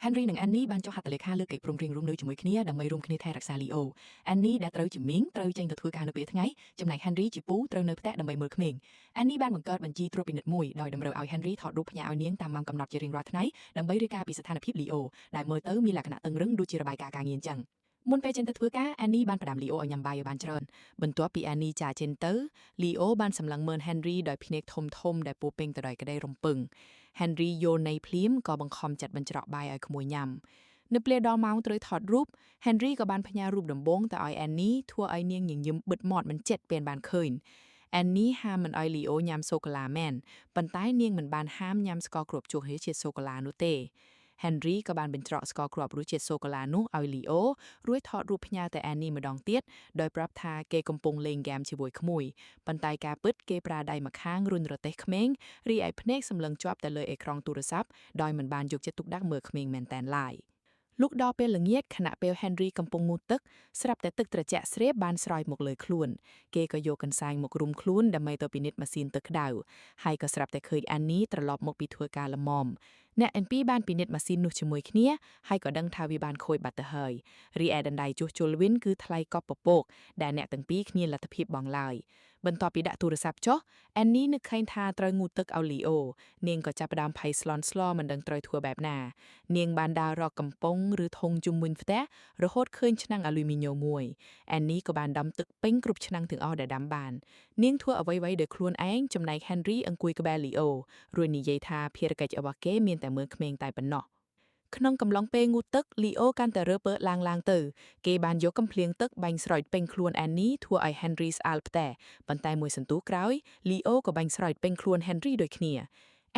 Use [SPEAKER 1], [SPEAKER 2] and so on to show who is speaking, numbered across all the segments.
[SPEAKER 1] Henry និង Annie បានចុះហត្ថលេខាលើកិច្ចព្រមព្រៀងរួមនៅជាមួយគ្នាដើម្បីរួមគ្នាថែរក្សា Leo Annie ដែលត្រូវជាមីងត្រូវចេញទៅធ្វើការនៅពេលថ្ងៃចំណែក Henry ជាពូត្រូវនៅផ្ទះដើម្បីមើលក្មេង Annie បានបង្កើតបញ្ជីត្រួតពិនិត្យមួយដោយតម្រូវឲ្យ Henry ថតរូបផ្ញើឲ្យនាងតាមម៉ោងកំណត់ជារៀងរាល់ថ្ងៃដើម្បីរាយការណ៍ពីស្ថានភាព Leo ដែលមើលទៅមានលក្ខណៈតឹងរឹងដូចជារបាយការណ៍ការងារអញ្ចឹងមុនពេលចេញទៅធ្វើការ Annie បានផ្ដាំ Leo ឲ្យញ៉ាំបាយឲ្យបានច្រើនបន្ទាប់ពី Annie ចាចេញទៅ Leo បានសម្លឹងមើល Henry ដោយភ្នែកធំធំដែលពោរពេញទៅដោយក្តីរំពឹង Henry យល់ន័យភ្លាមក៏បង្ខំចិត្តបញ្ច្រកបាយឲ្យក្មួយញ៉ាំនៅពេលដល់ម៉ោងត្រូវថតរូប Henry ក៏បានផ្ញើរូបដំបូងទៅឲ្យ Annie ធ្វើឲ្យនាងញញឹមបិទមាត់មិនចិត្តពេលបានឃើញ Annie ហាមមិនឲ្យ Leo ញ៉ាំសូកូឡាមែនប៉ុន្តែនាងមិនបានហាមញ៉ាំស្ករគ្រាប់ជោគរសជាតិសូកូឡានោះទេ Henry ក៏បានបញ្ច្រកស្ករគ្រាប់រសជាតិសូកូឡានោះឲ្យ Leo រួចថតរូបផ្ញើទៅ Annie ម្ដងទៀតដោយប្រាប់ថាគេកំពុងលេងហ្គេមជាមួយក្មួយប៉ុន្តែការពិតគេប្រើដៃម្ខាងរុញរទេះក្មេងរីឯភ្នែកសម្លឹងជាប់តែលើអេក្រង់ទូរស័ព្ទដោយមិនបានយកចិត្តទុកដាក់មើលក្មេងមែនតែនឡើយលុះដល់ពេលល្ងាចខណៈពេល Henry កំពុងងូតទឹកស្រាប់តែទឹកត្រជាក់ស្រេបបានស្រោចមកលើខ្លួនគេក៏យកកន្សែងមករុំខ្លួនដើម្បីទៅពិនិត្យម៉ាស៊ីនទឹកក្តៅហើយក៏ស្រាប់តែឃើញ Annie ត្រឡប់មកពីធ្វើការល្មមអ្នកទាំងពីរបានពិនិត្យម៉ាស៊ីននោះជាមួយគ្នាហើយក៏ដឹងថាវាបានខូចបាត់ទៅហើយរីឯដណ្ដៃជួសជុលវិញគឺថ្លៃកប់ពពកដែលអ្នកទាំងពីរគ្មានលទ្ធភាពបង់ឡើយបន្ទាប់ពីដាក់ទូរស័ព្ទចុះ Annie នឹកឃើញថាត្រូវងូតទឹកឲ្យ Leo នាងក៏ចាប់ផ្ដើមភ័យស្លន់ស្លមិនដឹងត្រូវធ្វើបែបណា នាងបានដើររកកំប៉ុងឬធុងជុំវិញផ្ទះរហូតឃើញឆ្នាំងអាលូមីញ៉ូមួយ Annie ក៏បានដាំទឹកពេញគ្រប់ឆ្នាំងទាំងអស់ដែលដាំបាន នាងធ្វើអ្វីៗដោយខ្លួនឯងចំណែក Henry អង្គុយក្បែរ Leo រួចនិយាយថាភារកិច្ចរបស់គេមានតែមើលក្មេងតែប៉ុណ្ណោះក្នុងកំឡុងពេលងូតទឹក Leo កាន់តែរើពើឡើងឡើងទៅគេបានយកកំភ្លៀងទឹកបាញ់ស្រោចពេញខ្លួន Annie ធ្វើឲ្យ Henry ស្អាល់ផ្ទះប៉ុន្តែមួយសន្ទុះក្រោយ Leo ក៏បាញ់ស្រោចពេញខ្លួន Henry ដូចគ្នា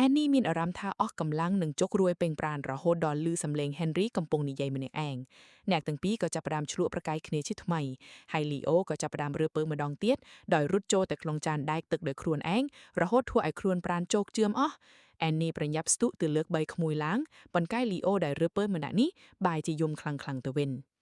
[SPEAKER 1] Annie មានអារម្មណ៍ថាអស់កម្លាំងនិងជោគរួយពេញប្រាណរហូតដល់ឮសំឡេង Henry កំពុងនិយាយម្នាក់ឯងអ្នកទាំងពីរក៏ចាប់ផ្ដើមឈ្លក់ប្រកែកគ្នាជាថ្មីហើយ Leo ក៏ចាប់ផ្ដើមរើពើម្ដងទៀតដោយរត់ចូលទៅក្នុងចានដែកទឹកដោយខ្លួនឯងរហូតធ្វើឲ្យខ្លួនប្រាណជោគជឿមអស់ Annie ប្រញាប់ស្ទុះទៅលើកបីក្មួយឡើងប៉ុន្តែ Leo ដែលរើពើម្នាក់នេះបែរជាយំខ្លាំងៗទៅវិញ។